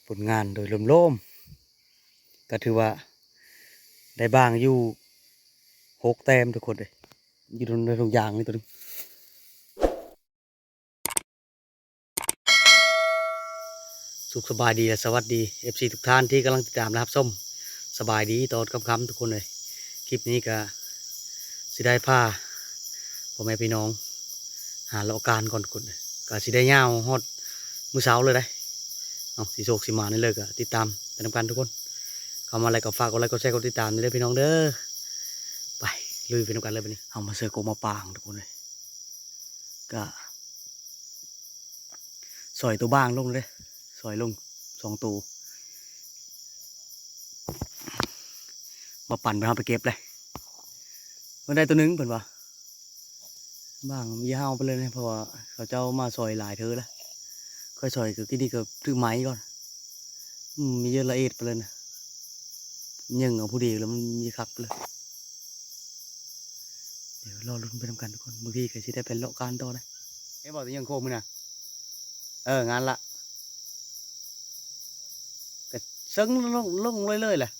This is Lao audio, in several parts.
ຜົນງານໂດຍລວມໆ ກໍຖືວ່າໄດ້ບາງຢູ່ຫົກແຕ້ມທຸກຄົນເອີຍ ຢູ່ໃນຖົງຢາງນີ້ໂຕໜຶ່ງ. ສຸກສະບາຍດີ ແລະ ສະຫວັດດີ ເອັຟຊີ ທຸກທ່ານທີ່ກຳລັງຕິດຕາມ ແລະ ຮັບຊົມ. ສະບາຍດີຕອນຄ່ຳໆ ທຸກຄົນເອີຍ. ຄລິບນີ້ກະຊິໄດ້ພາພໍ່ແມ່ພີ່ນ້ອງຫາເລາະການກ່ອນທຸກຄົນເອີຍ. ກະຊິໄດ້ຍາວຮອດມື້ເຊົ້າເລີຍເດ້. ເອົາ ຊິໂຊກຊິໝານແນວໃດ ກະຕິດຕາມໄປນຳກັນທຸກຄົນ. ເຂົ້າມາແລ້ວກໍຝາກກົດໄລ ກົດແຊ ກົດຕິດຕາມເດີພີ່ນ້ອງເດີ. ໄປ ລຸຍໄປນຳກັນເລີຍບັດນີ້. ເຮົາມາເຊີໂກະມາປາງທຸກຄົນເອີຍ. ກະ ສອຍໂຕບາງລົງເດ້ ສອຍລົງສອງໂຕ. ມາປັ່ນໄປ ເຮົາໄປເກັບເລີຍ. ມັນໄດ້ໂຕໜຶ່ງເພິ່ນວ່າ ບາງມີເຮົາໄປເລີຍນະ ເພາະວ່າເຂົາເຈົ້າມາສອຍຫຼາຍເທື່ອແລ້ວ. ຂ້ອຍສອຍກໍກິນນີ້ກໍຖືກໄໝກ່ອນ. ອືມ ມີເຢີະລະເອດໄປເລີຍນະ. ຍິງເອົາຜູ້ດຽວແລ້ວມັນມີຄັກເລີຍ. ດຽວລໍລຸ້ນໄປນຳກັນທຸກຄົນ ບາງທີກໍຊິໄດ້ໄປເລາະການຕໍ່ໄດ໋. ເຫັນບໍ່ ຕົວຍິງໂຄມນີ້ນະ. ເອີ ງານລະ ກະເຊິ່ງລົງ ລົງເລື້ອຍໆແຫຼະ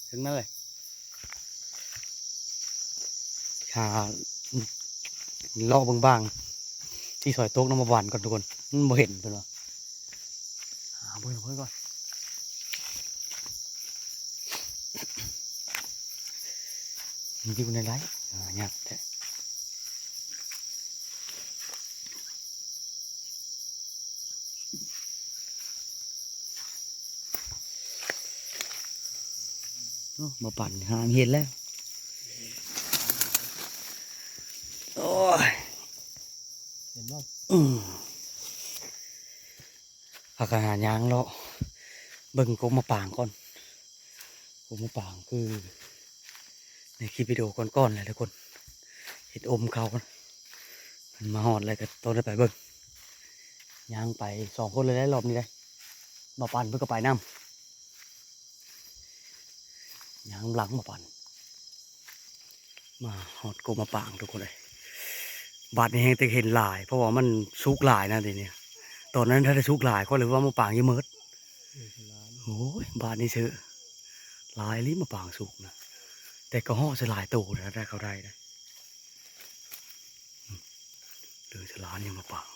ເຊິ່ງນັ້ນແຫຼະ. ຫາເລາະເບິ່ງບາງທີ່ສອຍຕົກນຳມາຫວ່ານກ່ອນທຸກຄົນ ມັນບໍ່ເຫັນເພິ່ນວ່າ. ຫາເບິ່ງເພິ່ນກ່ອນ ມັນຢູ່ໃນໃດ ຫາຍາກແທ້. ໂອ້ ມາປັ່ນຫາເຫັນແລ້ວ. ໂອ້ຍ ເຫັນບໍ່? ອືມ ພາກັນຫາຍ່າງເລາະເບິ່ງກົກມະປາງກ່ອນ. ກົກມະປາງຄືໃນຄລິບວິດີໂອກ່ອນໆແຫຼະທຸກຄົນ ເຫັນອົມເຂົາ ມັນມາຮອດແລ້ວກໍຕ້ອງໄດ້ໄປເບິ່ງ. ຍ່າງໄປສອງຄົນເລີຍໄດ໋ ລອບນີ້ໄດ໋ ມາປັ່ນເພິ່ນກໍໄປນຳ. ຍ່າງນຳຫຼັງມາປັ່ນ ມາຮອດກົກມະປາງທຸກຄົນເອີຍ. ບາດນີ້ແຮງແຕ່ເຫັນຫຼາຍ ເພາະວ່າມັນສຸກຫຼາຍນະດຽວນີ້. ຕອນນັ້ນຖ້າໄດ້ສຸກຫຼາຍ ຂ້ອຍເລີຍວ່າມະປາງຊິໝົດ. ໂອ້ຍ ບາດນີ້ເຊີ ຫຼາຍອີ່ຫຼີມະປາງສຸກນະ. ແຕ່ກໍເຫາະໃສ່ຫຼາຍໂຕນະ ໄດ້ເຂົ້າໄດ້ນະ. ເດີສະຫຼານຍັງມາປາງ.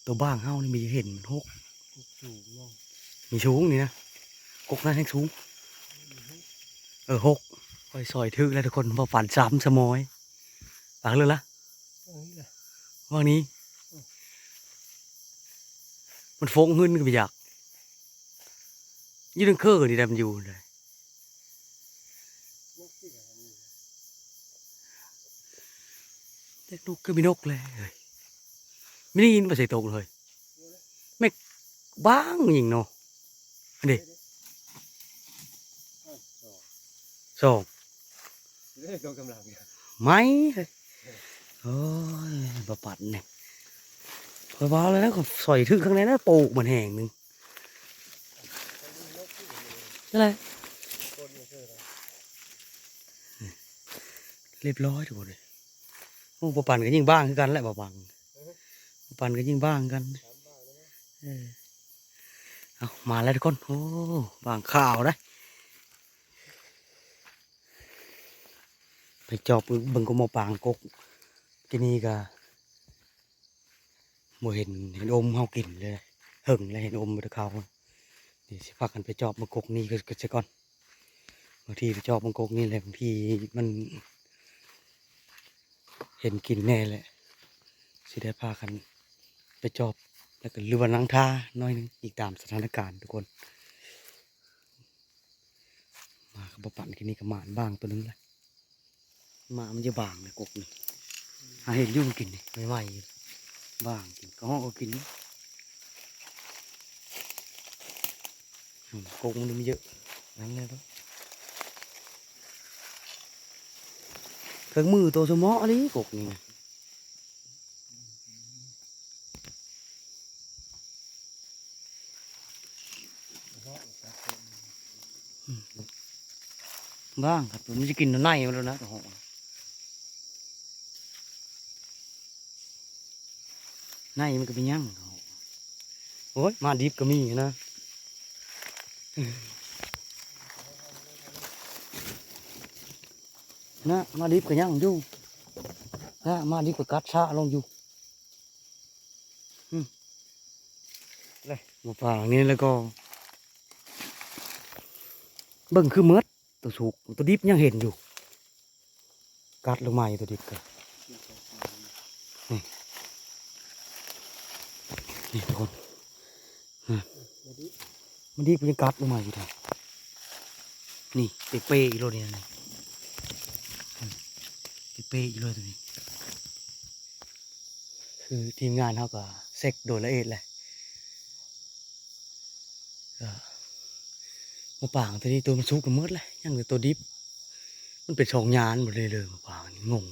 ໂຕບ້າງເຮົານີ້ມີເຫັນມັນຫົກ ຫົກສູງເນາະ ມີສູງນີ້ນະ. ກົກນັ້ນແຮງສູງ ເອີ ຫົກ. ຂ້ອຍສອຍຖືກແລ້ວທຸກຄົນ ບໍ່ຝັນຊ້ຳສະໝອຍ. ປາງເລີຍລະ ເອີ ນີ້ລະ ວ່າງນີ້ ເອີ ມັນຟົງຫຶນກໍບໍ່ຢາກ ຢູ່ເທິງເຄີນີ້ແຫຼະມັນຢູ່ໄດ໋. ເດັກນົກຄືມີນົກແລ້ວເຮີ້ຍ ມີໄດ້ຍິນວ່າໃສ່ຕົກເຮີ້ຍ. ແມ່ນບາງຍິງເນາະ ອັນນີ້ ສອງ ເດ້ ກຳລັງ ໄໝ ໂອ້ຍ ບໍ່ປັນນີ້ ຂ້ອຍວ່າແລ້ວ ຂ້ອຍສອຍຖືກຂ້າງໃນນະ ໂປກມັນແຮງໜຶ່ງ ຈັ່ງໃດ ລຽບຮ້ອຍທຸກຄົນເອີຍ. ໂອ້ ບໍ່ປັນກໍຍິງບາງຄືກັນແຫຼະ ບໍ່ປັນ ບໍ່ປັນກໍຍິງບາງຄືກັນ ເອີ. ເອົາ ມາແລ້ວທຸກຄົນ ໂອ້ ບາງຂາວເດ້. ໄປຈອບເບິ່ງ ເບິ່ງກົກມະປາງ ກົກ ກີ້ນີ້ກະບໍ່ເຫັນ ເຫັນອົມເຮົາກິນເລີຍ ເຫິງແລ້ວເຫັນອົມແຕ່ເຂົາ. ດຽວຊິພາກັນໄປຈອບເບິ່ງກົກນີ້ກໍ ກໍຊະກ່ອນ. ບາງທີໄປຈອບເບິ່ງກົກນີ້ແຫຼະ ບາງທີມັນເຫັນກິນແດ່ແຫຼະ ຊິໄດ້ພາກັນໄປຈອບ ແລ້ວກໍ ຫຼືວ່ານັ່ງຖ້າໜ້ອຍໜຶ່ງ ອີງຕາມສະຖານະການທຸກຄົນ. ມາກໍບໍ່ປັນ ກິນນີ້ກໍໝານບາງໂຕໜຶ່ງລະ ໝາມັນຈະບາງໃນກົກນີ້ ຫາເຫັນຢູ່ມັນກິນນີ້ ໃໝ່ໆ ບາງກິນ ກະເຫາະກໍກິນ ອືມ ກົກມັນມີເຍອະ ນັ້ນແຫຼະ ເຄື່ອງມືໂຕສະເໝາະອີ່ຫຼີ ກົກນີ້ນະ. ອືມ ບາງຄັກ ມັນຊິກິນໃນມັນໂລດນະ ກະເຫາະ. ໃນມັນກໍມີຫຍັງ. ໂອ້ຍ ໝາດິບກໍມີນະ ນະ ໝາດິບກໍຍັງຢູ່ ນະ ໝາດິບກໍກັດຊະລົງຢູ່. ອືມ ແລະ ໝາປາງນີ້ແລ້ວກໍ ເບິ່ງຄືໝົດ ຕົວສຸກ ຕົວດິບຍັງເຫັນຢູ່ ກັດລົງມາຢູ່ຕົວດິບກໍ ນີ້ ນີ້ທຸກຄົນ ອາ ມັນດິບ ມັນດິບຍັງກັດລົງມາຢູ່ເດ້ ນີ້ເປໆອີກໂລດນີ້ ນີ້ ອືມ ເປໆອີກໂລດຕົວນີ້ ຄືທີມງານເຮົາກໍເຊັກໂດຍລະອຽດແຫຼະ ກໍໝາປາງຕົວນີ້ ຕົວມັນສຸກໝົດແລ້ວ ຍັງແຕ່ຕົວດິບ ມັນເປັນສອງຍານໝົດເລີຍ ໝາປາງນີ້ ງົງ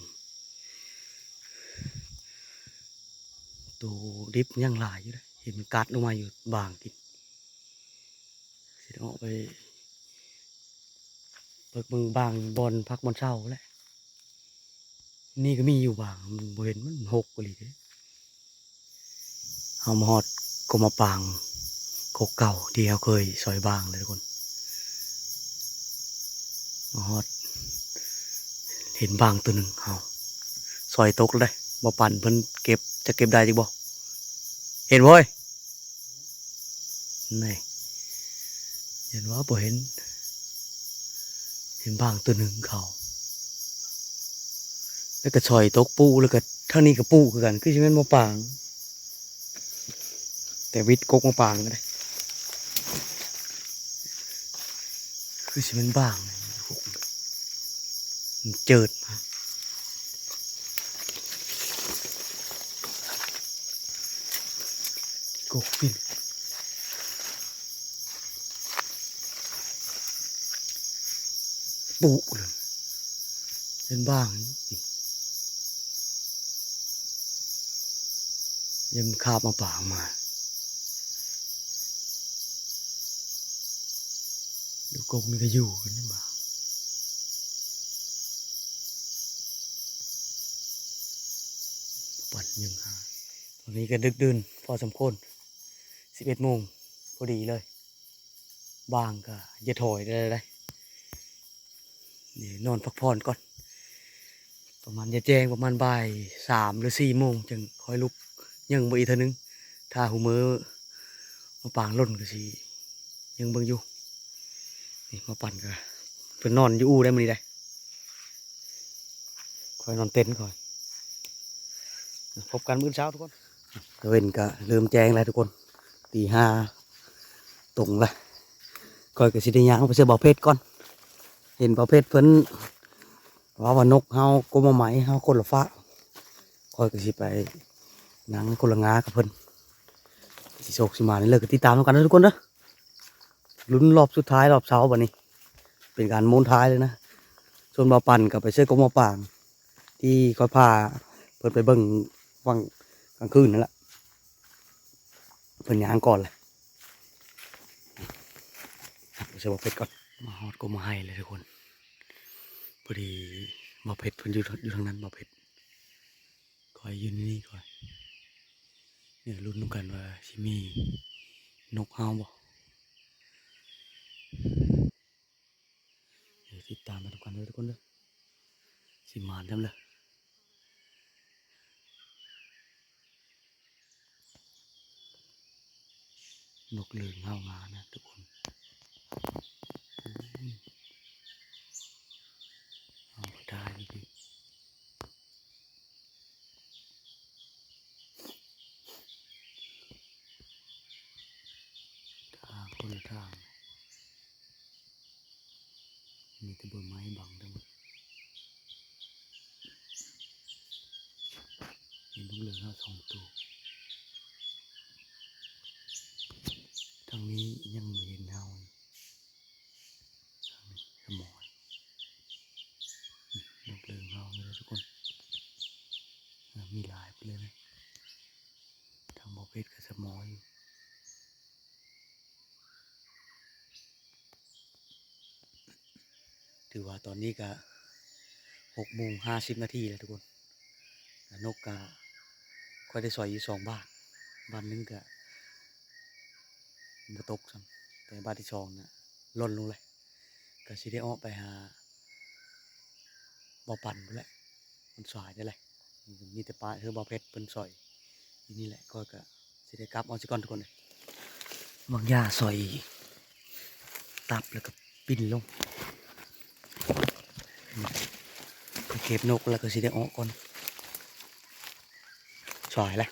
ຕົວດິບຍັງຫຼາຍຢູ່ເດ້ ເຫັນມັນກັດລົງມາຢູ່ບາງກິນ ຊິໄດ້ອອກໄປເບິ່ງບາງບ່ອນພັກບ່ອນເຊົາແຫຼະ. ນີ້ກໍມີຢູ່ບາງ ມັນບໍ່ເຫັນ ມັນຮົກອີ່ຫຼີເດ້. ເຮົາມາຮອດກົກໝາກປາງ ກົກເກົ່າທີ່ເຮົາເຄີຍຊອຍບາງແລ້ວທຸກຄົນ ມາຮອດ ເຫັນບາງຕົວໜຶ່ງ ເຮົາຊອຍຕົກແລ້ວເດ້. ບໍ່ປັນເພິ່ນເກັບ ຈະເກັບໄດ້ຈັກບໍ່? ເຫັນບໍ່ເອີຍ? ນີ້ ຢ້ານວ່າບໍ່ເຫັນ ເຫັນບາງຕົວໜຶ່ງເຂົ້າ ແລ້ວກໍຊອຍຕົກປູ ແລ້ວກໍທາງນີ້ກໍປູຄືກັນ ຄືຊິແມ່ນໝາກປາງ ແຕ່ວິດກົກໝາກປາງກໍໄດ້ ຄືຊິແມ່ນບາງ ມັນເຈີດມາ. ກົກປິ່ນ ປຸເລີຍ ເປັນບາງຢູ່ ຍັງຄາບມາປາງມາ ຢູ່ກົກນີ້ກໍຢູ່ກັນນີ້ບາງ ປັນຍັງຫາ. ຕອນນີ້ກໍດຶກດື່ນພໍສົມຄວນ ສິບເອັດໂມງພໍດີເລີຍ ບາງກໍຢ່າຖອຍໄດ້ ໄດ້ ນີ້ນອນພັກຜ່ອນກ່ອນ ປະມານຍາມແຈ້ງ ປະມານບ່າຍສາມ ຫຼື ສີ່ໂມງ ຈັ່ງຄ່ອຍລຸກ ຍັງເບິ່ງອີກເທື່ອໜຶ່ງ ຖ້າຫົວມື້ມາປາງຫຼົ່ນກໍຊິຍັງເບິ່ງຢູ່. ນີ້ມາປັນກໍເພິ່ນນອນຢູ່ອູ່ໄດ້ມື້ນີ້ໄດ໋ ຂ້ອຍນອນເຕັນຂ້ອຍ. ພົບກັນມື້ເຊົ້າທຸກຄົນ. ຕາເວັນກໍເລີ່ມແຈ້ງແລ້ວທຸກຄົນ ຕີຫ້າຕົງແລ້ວ ຂ້ອຍກໍຊິໄດ້ຍ່າງໄປເຊື່ອບ່າວເພັດກ່ອນ. ເຫັນບ່າວເພັດເພິ່ນເວົ້າວ່ານົກເຮົາກົກໝາກໄມ້ເຮົາຄົນລະຟ້າ ຂ້ອຍກໍຊິໄປນັ່ງຄົນລະງ່າກັບເພິ່ນ ຊິໂຊກຊິໝານນີ້ເລີຍ ກໍຕິດຕາມນຳກັນເດີທຸກຄົນເດີ. ລຸ້ນລອບສຸດທ້າຍ ລອບເຊົ້າບັດນີ້ ເປັນການໂມນທ້າຍເລີຍນະ. ສ່ວນບ່າວປັນກໍໄປເຊື່ອກົກໝາກປາງ ທີ່ຂ້ອຍພາເພິ່ນໄປເບິ່ງຫວ່າງກາງຄືນນັ້ນລະ ເພິ່ນຍ່າງກ່ອນແຫຼະ. ເອົາໃສ່ບ່າວເພັດກ່ອນ. ມາຮອດກົກໝາກໄຮ່ແລ້ວທຸກຄົນ ພໍດີບ່າວເພັດເພິ່ນຢູ່ ຢູ່ທາງນັ້ນ ບ່າວເພັດ ຂ້ອຍຢູ່ນີ້ກ່ອນ. ດຽວລຸ້ນນຳກັນວ່າຊິມີນົກເຮົາບໍ່? ດຽວຕິດຕາມໄປນຳກັນເດີທຸກຄົນເດີ ຊິໝານນຳເດີ. ນົກເລີງເຮົາມານະທຸກຄົນ ອືມ ເຮົາກໍໄດ້ຢູ່ຕິ ທາງຄົນລະທາງ ມີແຕ່ໃບໄມ້ບັງທັງໝົດ. ເຫັນນົກເລີງເຮົາສອງໂຕ ທາງນີ້ຍັງບໍ່ເຫັນເຮົາ ທາງນີ້ສະໝອຍ ນົກເລີງເຮົານີ້ແຫຼະທຸກຄົນ ເອີ ມີຫຼາຍພຸ້ນເລີຍນະ ທາງບ່າວເພັດກໍສະໝອຍຢູ່. ຖືວ່າຕອນນີ້ກະຫົກໂມງຫ້າສິບນາທີແລ້ວທຸກຄົນ ນົກກະຂ້ອຍໄດ້ສອຍຢູ່ສອງບາດ ບາດໜຶ່ງກະບໍ່ຕົກຊ້ຳ ແຕ່ບາດທີສອງນະ ຫຼົ່ນລົງເລີຍ. ກະຊິໄດ້ອອກໄປຫາບໍ່ປັນພຸ້ນແຫຼະ ມັນສາຍເດ້ແຫຼະ. ມີແຕ່ປ້າເອີ ບໍ່ເພັດເພິ່ນສອຍຢູ່ນີ້ແຫຼະ ຂ້ອຍກະຊິໄດ້ກັບເອົາຊະກ່ອນທຸກຄົນເອີຍ. ບາງຢ່າສອຍຕັບແລ້ວກະປິ່ນລົງ ໄປເກັບນົກແລ້ວກະຊິໄດ້ອອກກ່ອນ. ສາຍລະ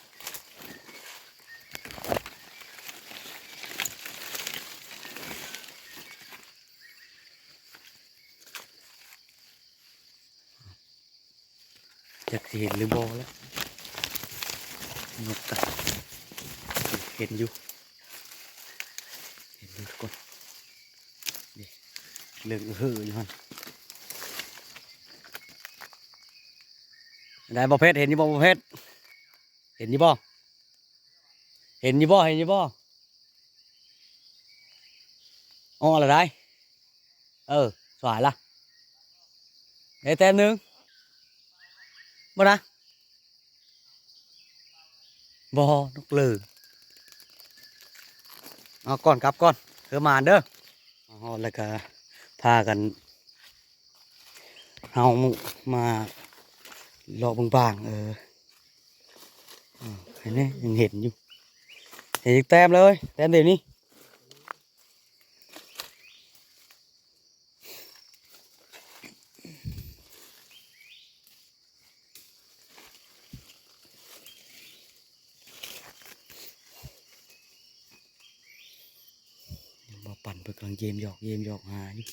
ຈັກຊິເຫັນຫຼືບໍ່ລະ ນົກກະເຫັນຢູ່ ເຫັນຢູ່ທຸກຄົນ. ນີ້ ເລິ້ງເຮີຢູ່ຫັ້ນ ໄດ້ບໍ່ເພັດ ເຫັນຢູ່ບໍ່ ບໍ່ເພັດ ເຫັນຢູ່ບໍ່ ເຫັນຢູ່ບໍ່ ເຫັນຢູ່ບໍ່? ອໍ ລະໄດ້ ເອີ ສວາຍລະ ໄດ້ແຕ້ມໜຶ່ງ ບໍ່ນະ ບໍ່ ນົກເລີ ເອົາກ່ອນ ກັບກ່ອນ ເອີ ໝານເດີ. ມາຮອດແລ້ວກະພາກັນ ເຮົາມາເລາະເບິ່ງບາງ ເອີ ເອີ ເຫັນແດ່ ຍັງເຫັນຢູ່ ເຫັນອີກແຕ້ມເລີຍ ແຕ້ມດຽວນີ້. ບໍ່ປັນເພິ່ນກຳລັງເຢ້ຽມຢອກ ເຢ້ຽມຢອກຫາຢູ່.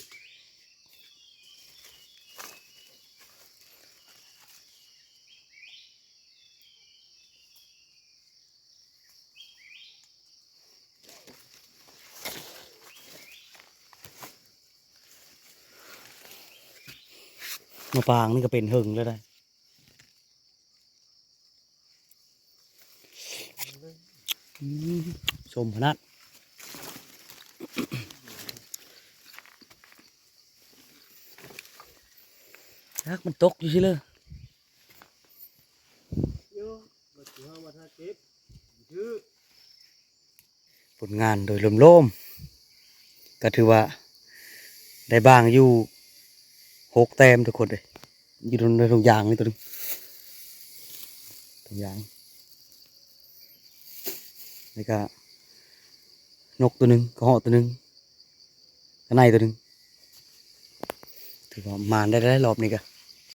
ມະປາງນີ້ກະເປັນເຫິງແລ້ວໄດ໋. ອືມ ສົ້ມຂະໜາດ ຈັກມັນຕົກຢູ່ຊີ້ເລີຍ. ຜົນງານໂດຍລວມໆ ກະຖືວ່າໄດ້ບາງຢູ່ຫົກແຕ້ມທຸກຄົນເອີຍ ຢູ່ໃນຖົງຢາງນີ້ໂຕໜຶ່ງ ຖົງຢາງ ແລ້ວກະນົກໂຕໜຶ່ງ ກະຮອກໂຕໜຶ່ງ ກະໄນໂຕໜຶ່ງ ຖືວ່າໝານໄດ້ຫຼາຍລອບນີ້ກະ.